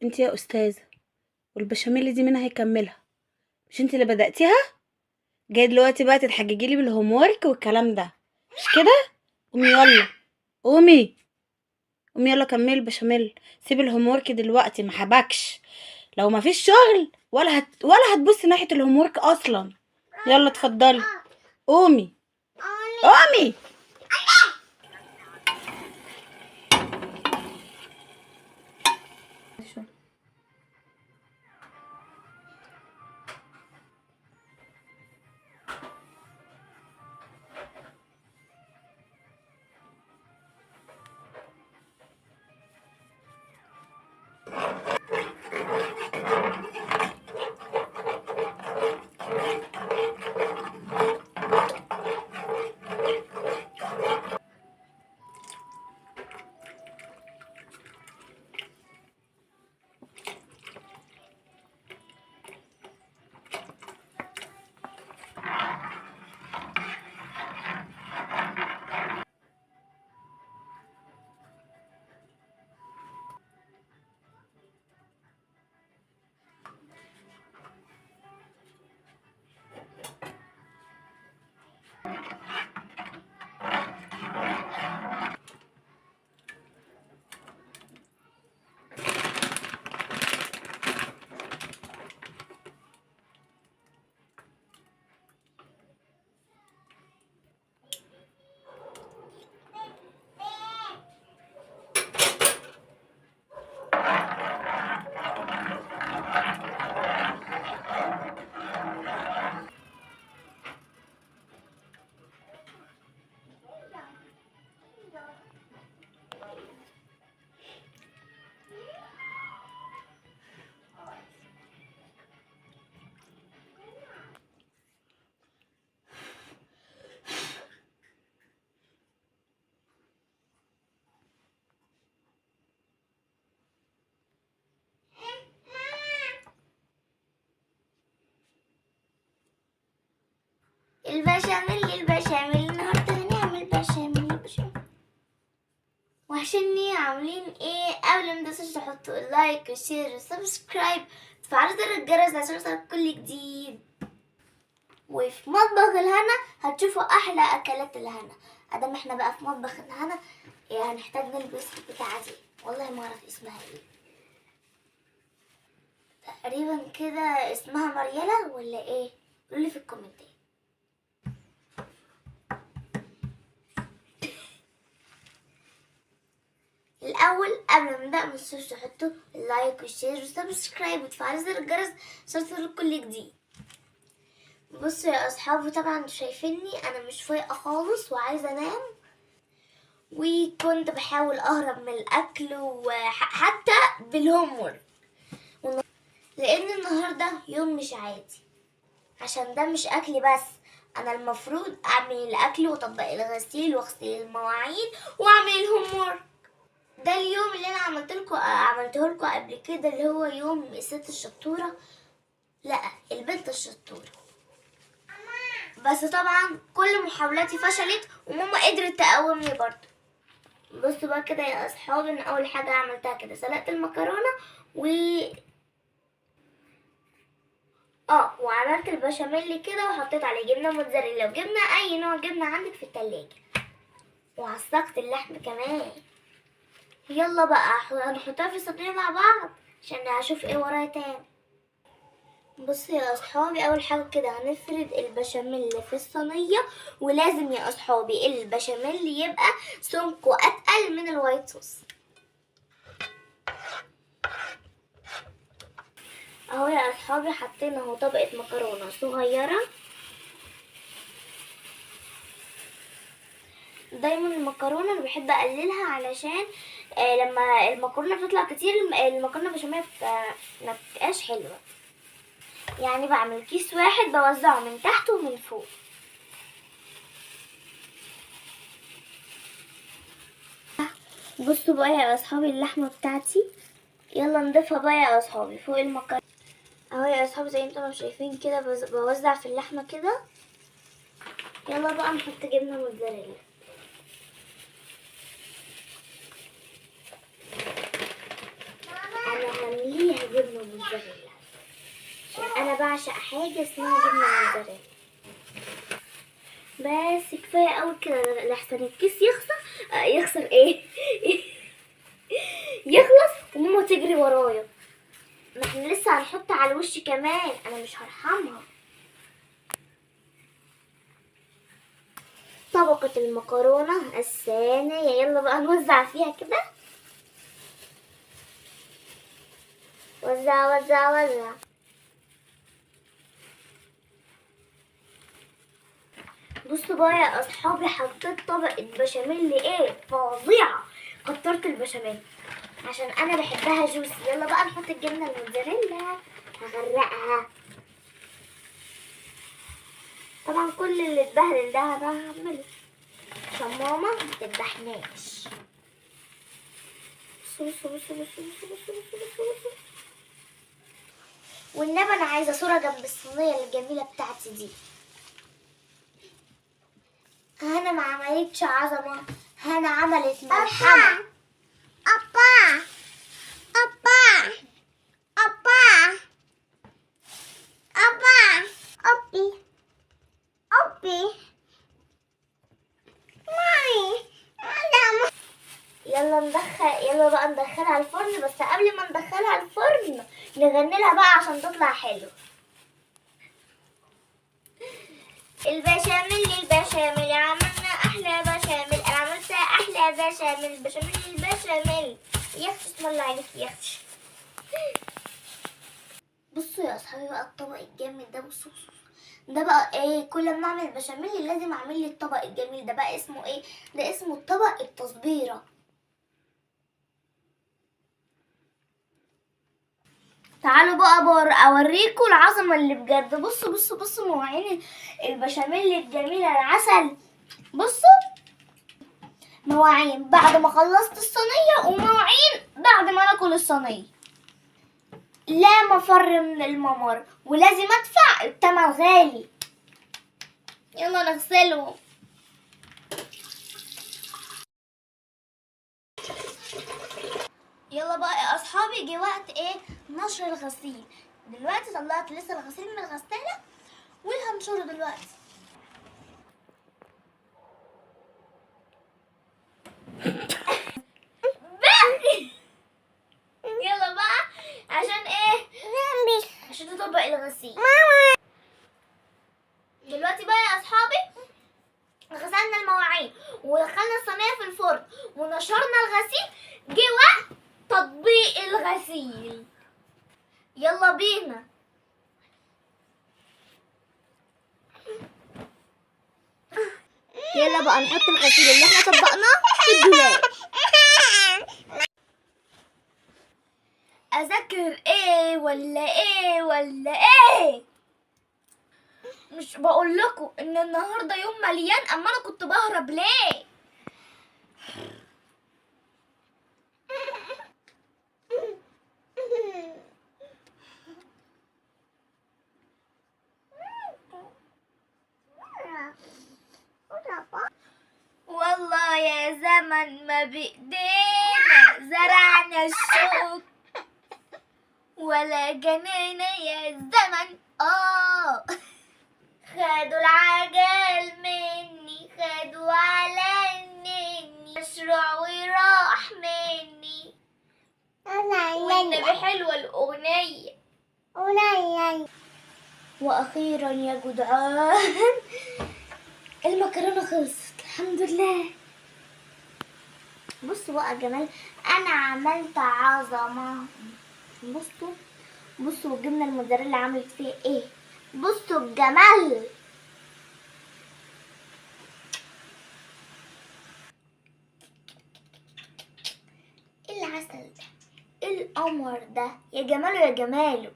انت يا استاذه والبشاميل دي مين هيكملها؟ مش انت اللي بدأتيها؟ جاي دلوقتي بقى تتحججي لي بال homework والكلام ده، مش كده؟ قومي يلا، قومي قومي يلا كملي البشاميل. سيبي ال homework دلوقتي، ما حبكش. لو ما فيش شغل ولا هتبصي ناحية ال homework اصلا. يلا اتفضلي، قومي قومي. البشاميل البشاميل النهارده هنعمل بشاميل بشاميل. وحشني، عاملين ايه؟ قبل ما تنسوش تحطوا like و share و subscribe وتفعلوا زر الجرس عشان يوصلك كل جديد. وفي مطبخ الهنا هتشوفوا احلى اكلات الهنا. ادام احنا بقى في مطبخ الهنا هنحتاج نلبس البتاعه دي، والله ما اعرف اسمها ايه تقريبا، كده اسمها مريالة ولا ايه؟ قولولي في الكومنتات. الاول قبل ما نبدا ما تنسوش تحطوا ال like وال share وال subscribe وتفعلوا زر الجرس عشان يوصلكوا كل جديد. بصوا يا اصحابي، طبعا انتوا شايفيني انا مش فايقه خالص وعايزه انام، وكنت بحاول اهرب من الاكل وحتى بال homework، لان النهارده يوم مش عادي، عشان ده مش اكل بس، انا المفروض اعمل الاكل واطبق الغسيل واغسل المواعين واعمل ال homework. ده اليوم اللي انا عملته لكم قبل كده، اللي هو يوم الست الشطوره، لا البنت الشطوره. بس طبعا كل محاولاتي فشلت وماما قدرت تقومني برضو. بصوا بقى كده يا اصحابي، ان اول حاجة عملتها كده سلقت المكرونه و وعملت البشاميل كده وحطيت عليه جبنه موتزاريلا وجبنه اي نوع جبنه عندك في التلاجة، وعصقت اللحم كمان. يلا بقى هنحطها في الصينية مع بعض عشان اشوف ايه ورايا تاني. بصوا يا اصحابي، اول حاجة كده هنفرد البشاميل في الصينية، ولازم يا اصحابي البشاميل يبقى سمكة اتقل من ال white sauce. اهو يا اصحابي حطينا اهو طبقه مكرونه صغيرة. دايما المكرونه انا بحب اقللها علشان لما المكرونه بتطلع كتير المكرونه بشاميل ما بتبقاش حلوة. يعني بعمل كيس واحد بوزعه من تحت ومن فوق. بصوا بقى يا اصحابي اللحمة بتاعتي، يلا نضيفها بقى يا اصحابي فوق المكرونه. اهو يا اصحابي زي انتم ما شايفين كده بوزع في اللحمة كده. يلا بقى نحط جبنه موتزاريلا. انا همليها جبنه موتزاريلا عشان انا بعشق حاجة اسمها جبنه موتزاريلا. بس كفاية قوي كده لحسن الكيس يخسر ايه يخلص وماما تجري ورايا. ما احنا لسه هنحط على الوش كمان، انا مش هرحمها. طبقة المكرونة الثانية، يلا بقى نوزع فيها كده. وزع وزع وزع. بصوا بقى يا اصحابي، حطيت طبقة بشاميل ايه فظيعة. كترت البشاميل عشان انا بحبها جوسي. يلا بقى نحط الجبنة الموتزاريلا، هغرقها. طبعا كل اللي اتبهدل ده انا هعمله عشان ماما ما تذبحناش. بصوا بصوا بصوا بصوا بصوا بصوا بصوا. والنبي انا عايزه صوره جنب الصينية الجميلة بتاعتي دي. هنا ما عملتش عظمه، هنا عملت ملحمة. أبا أبا أبا أبا أبي أبي مامي. يلا ندخل، يلا بقى ندخلها الفرن. بس قبل ما ندخلها الفرن نغني لها بقى عشان تطلع حلو. البشاميل البشاميل عملنا احلى بشاميل، انا عملت احلى بشاميل، بشاميل البشاميل. يا اختي اسم الله عليك يا اختي. بصوا يا اصحابي بقى الطبق الجامد ده. بصوا بصوا ده بقى ايه، كل ما اعمل بشاميل لازم اعمل لي الطبق الجميل ده. بقى اسمه ايه؟ ده اسمه الطبق التصبيره. تعالوا بقى اوريكم العظمة اللي بجد. بصوا بصوا بصوا مواعين البشاميل الجميلة العسل. بصوا مواعين بعد ما خلصت الصينية، ومواعين بعد ما ناكل الصينية. لا مفر من الممر، ولازم ادفع الثمن غالي. يلا نغسله. يلا بقى يا اصحابي، جه وقت ايه؟ نشر الغسيل. دلوقتي طلعت لسه الغسيل من الغسالة وهنشره دلوقتي. يلا بقى عشان ايه؟ عشان نطبق الغسيل. دلوقتي بقى يا اصحابي غسلنا المواعين ودخلنا الصينية في الفرن ونشرنا الغسيل. جه وقت تطبيق الغسيل. يلا بينا. يلا بقى نحط الغسيل اللي احنا طبقناه في الدولاب. اذاكر ايه ولا ايه ولا ايه؟ مش بقول لكم ان النهارده يوم مليان، اما انا كنت بهرب ليه؟ والله يا زمن ما بايدينا زرعنا الشوك ولا جنينا يا زمن. خدوا العجل مني، خدوا على النني، مشروع وراح مني. والنبي حلوة الأغنية. وأخيرا يا جدعان المكرونة خلصت الحمد لله. بصوا بقى يا جمال، أنا عملت عظمة. بصوا بصوا الجبنة الموتزاريلا عملت فيها ايه. بصوا الجمال. ايه العسل ده، ايه القمر ده، يا جماله يا جماله.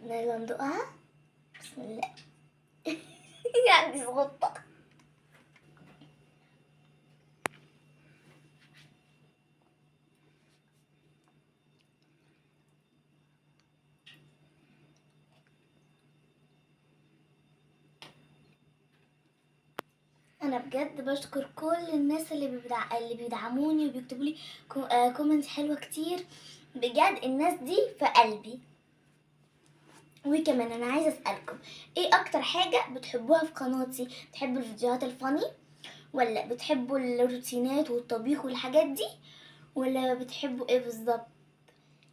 يلا ندوقها. بسم الله. يعني صغطة. انا بجد بشكر كل الناس اللي بيدعموني وبيكتبوا لي comments حلوة كتير. بجد الناس دي في قلبي. وكمان انا عايزه اسالكم ايه اكتر حاجة بتحبوها في قناتي؟ بتحبوا الفيديوهات ال funny، ولا بتحبوا الروتينات والطبيخ والحاجات دي، ولا بتحبوا ايه بالظبط؟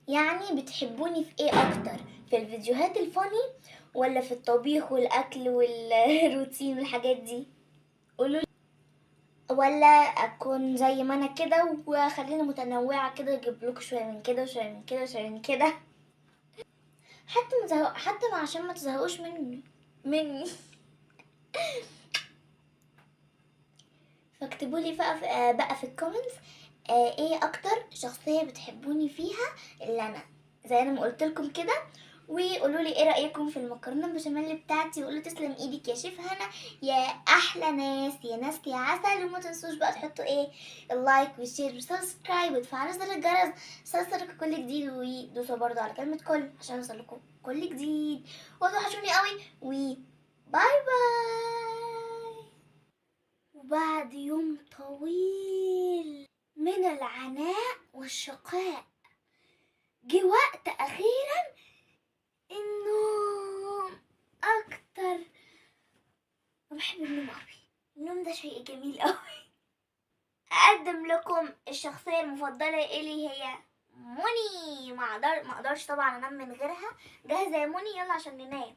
يعني بتحبوني في ايه اكتر، في الفيديوهات ال funny ولا في الطبيخ والاكل والروتين والحاجات دي؟ قولوا، ولا اكون زي ما انا كده وخلينا متنوعة كده، اجيب لكم شوية من كده وشوية من كده وشوية من كده، حتى ما عشان ما تزهقوش مني. فاكتبوا لي بقى في ال comments ايه اكتر شخصية بتحبوني فيها اللي انا زي انا ما قلت لكم كده، وقولوا لي ايه رايكم في المكرونه البشاميل بتاعتي، وقولوا تسلم ايدك يا شيف هنا، يا احلى ناس، يا ناس يا عسل. وما تنسوش بقى تحطوا ايه ال like وال share وال subscribe وتفعلوا زر الجرس عشان يوصلكم كل جديد، ودوسوا برضو على كلمة كل عشان يوصلكم كل جديد. وتوحشوني قوي، و bye bye. وبعد يوم طويل من العناء والشقاء جه وقت اخيرا النوم. اكتر انا بحب النوم قوي، النوم ده شيء جميل قوي. اقدم لكم الشخصية المفضلة الي هي موني، ما اقدرش طبعا انام من غيرها. جاهزة يا موني؟ يلا عشان ننام.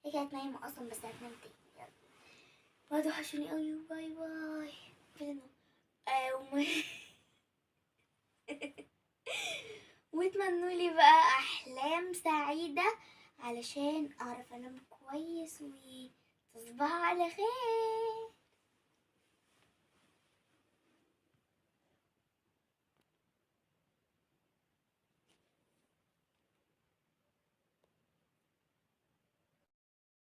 هي كانت نايمة اصلا بس هتنام تاني. يلا وحشوني قوي، bye bye. فين النوم؟ واتمنوا لي بقى احلام سعيدة علشان اعرف انام كويس، وتصبحوا على خير.